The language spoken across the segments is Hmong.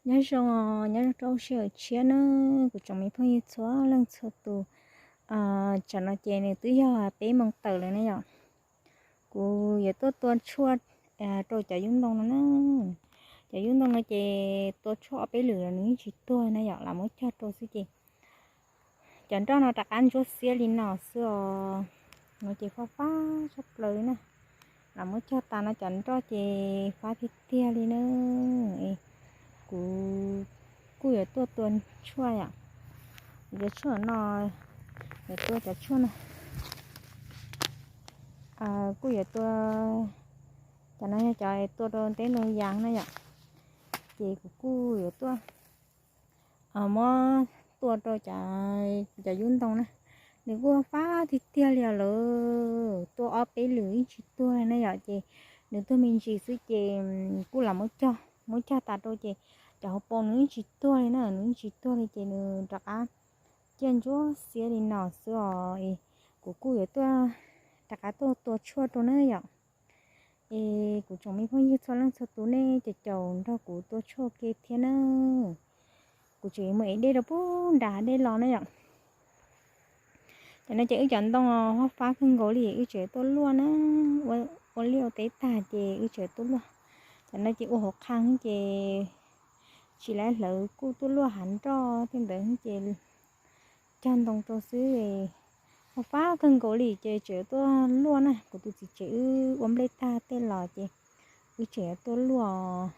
Nyob zoo, nyob zoo rau sij hawm tshiab na, kuv tsoom me phooj ywg txhua leej txhua tus. Tsam no ces nws twb yog peb moos tawm lawm na yom. Kuv yuav tuaj tua tshuaj rau cov yub ntoo no na. Cov yub ntoo no ces tua tshuaj ob peb lwm los nws yeej tsis tuag na yom, lam muab cog rau xwb ces cov nroj no rov qab ntsuab xiab li no xwb os. No ces fab fab tshaj plaws li na. Lam muab cog tas no cov nroj ces fab tiag tiag li na. Kuv kuj yuav tuaj tua tshuaj yom. Kuv tua tshuaj no, yuav tua cov tshuaj no, kuj yuav tua, cov no yog cov tua rau teb ntoo yas na yom. Ces kuv kuj yuav tuaj muab tua rau cov yub ntoo na. Nws kuj fab tiag tiag li os lawm, tua ob peb lwm yeej tsis tuag na yom. Ces nws tuag me ntsis xwb ces kuj lam muab cog, muab cog tas rau ces cov hauv paus nws yeej tsis tuag li na, nws yeej tsis tuag li ces nws rov qab ciaj ntsuab xiab li no xwb os. Kuv kuj yuav tuaj rov qab tuaj tua tshuaj rau na yom. Es kuv tsoom me phooj ywg txhua leej txhua tus nej caum caum nrog kuv tua tshuaj ke thiab na. Kuv tseem yuav mus ev dej rau pub nram dej los na yom. Cov no ces wb cov ntoo fab kawg nkaus li, wb tseem tuaj luaj na. Ua liaj ua teb tag ces wb tseem tuaj luaj. Cov no ces ua hauv qhaj ces tsis laib hlawv kuj tuaj luaj hav nroj tej ntawd ces cog ntoo rau xwb. Fab fab kawg nkaus li ces tseem tuaj luaj na, kuv tus txiv tsev wb ua nplej tag tej los ces wb tseem tuaj luaj.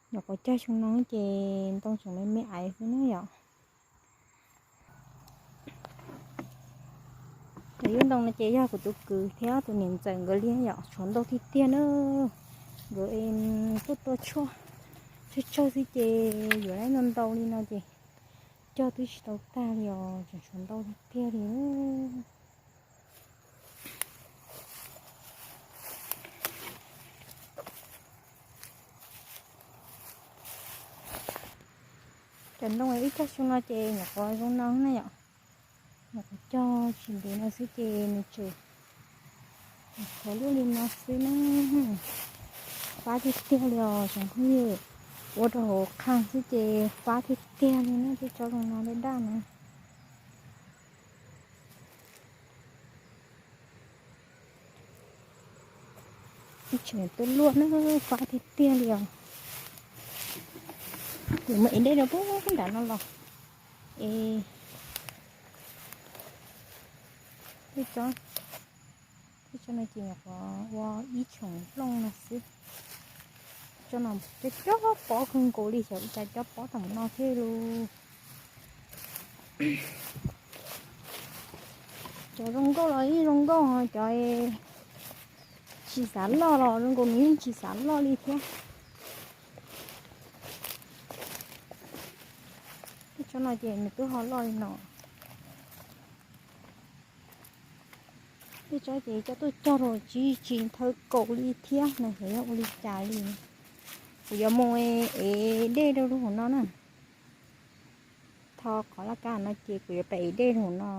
Nyuam qhuav cog xyoo no ces ntoo tseem me me aiv xwb na yom. Cov yub ntoo no ces yog kuv tus kwv thiab tus niam ntxawm nkawd li yom, tshuav ntau tiag tiag na. Nkawd tuaj tua tshuaj tsawg tsawg xwb ces yuav lawv ntau ntau li no ces cog twb tsis tau tag li os, tseem tshuav ntau tiag tiag li. Cov ntoo ib tag xyoo no ces nyuam qhuav zoo no na yom. Nyuam qhuav cog tsis ntev no xwb ces nws tseem qhuav luaj li no xwb na. Fab tiag tiag li os tsoom phooj ywg, ua rau hauv qhaj xwb ces fab tiag tiag li na, tej tsob zoo no daj daj na. Ib tseem tuaj luaj na, fab tiag tiag li os. Kuv muab ev dej rau pub nram no los es tej tsob, tej tsob no ces nyuam qhuav ua ib tsoom nplooj no xwb. Tsob no cov cov pob kawg nkaus li, xyov ua cas cov pob tau mus no thiab lauj. Cov zoo nkauj los yeej zoo nkauj, cov tsis xav loj los zoo nkaus nws yeej tsis xav loj li thiab. Tej tsob no ces nws twb ho loj li no. Tej tsob ces coj tuaj cog los tsis tsis nthawv kaus li thiab na, xyov yog ua li cas li. Kuv yuav mus ev dej rau lub hauv no na. Tho qhov laj kab no ces kuv yuav pem ev dej rau hauv no.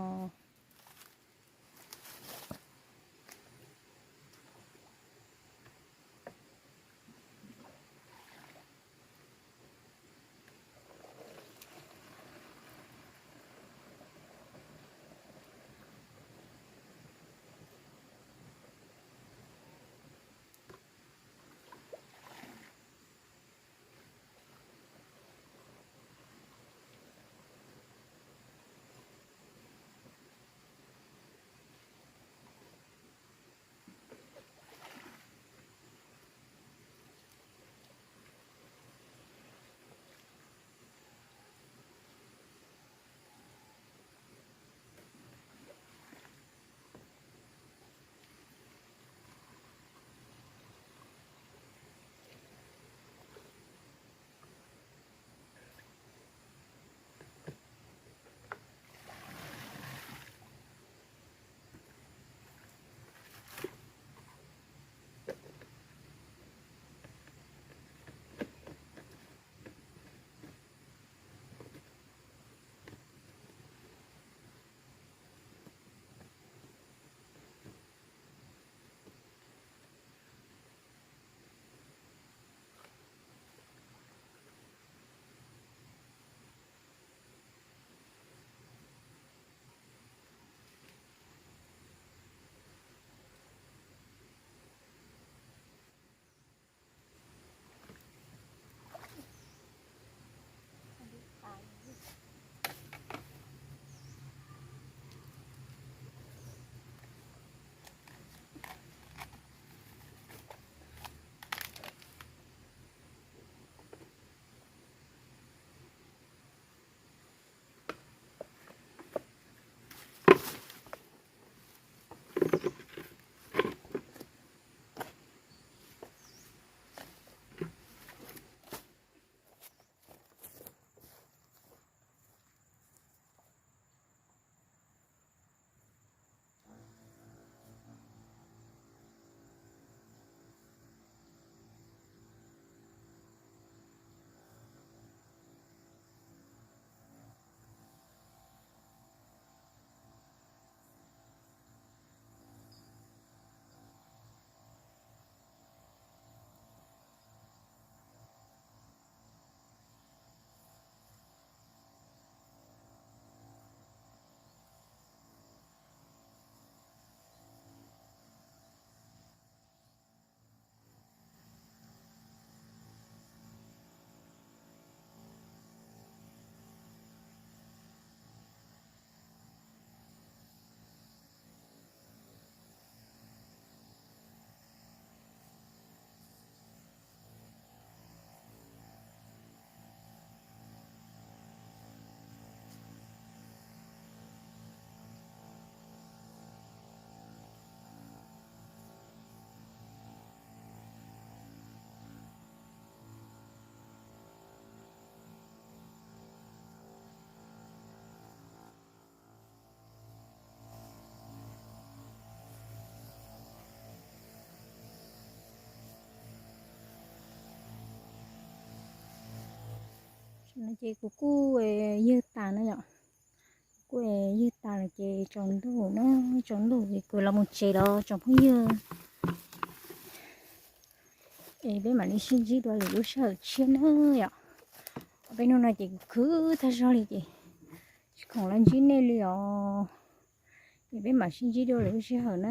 No ces kuv kuj ywg tas na yom. Kuv kuj ywg tas lawm ces tsaus ntuj na, tsaus ntuj ces kuv los mus tsev los tsoom phooj ywg. Es peb mam li sib ntsib dua lwm lub sij hawm tshiab na yom. Peb hnub no ces kuv khwv tag zog li ces tsis khoom los ntsib nej li os. Es peb mam sib ntsib dua lwm lub sij hawm na.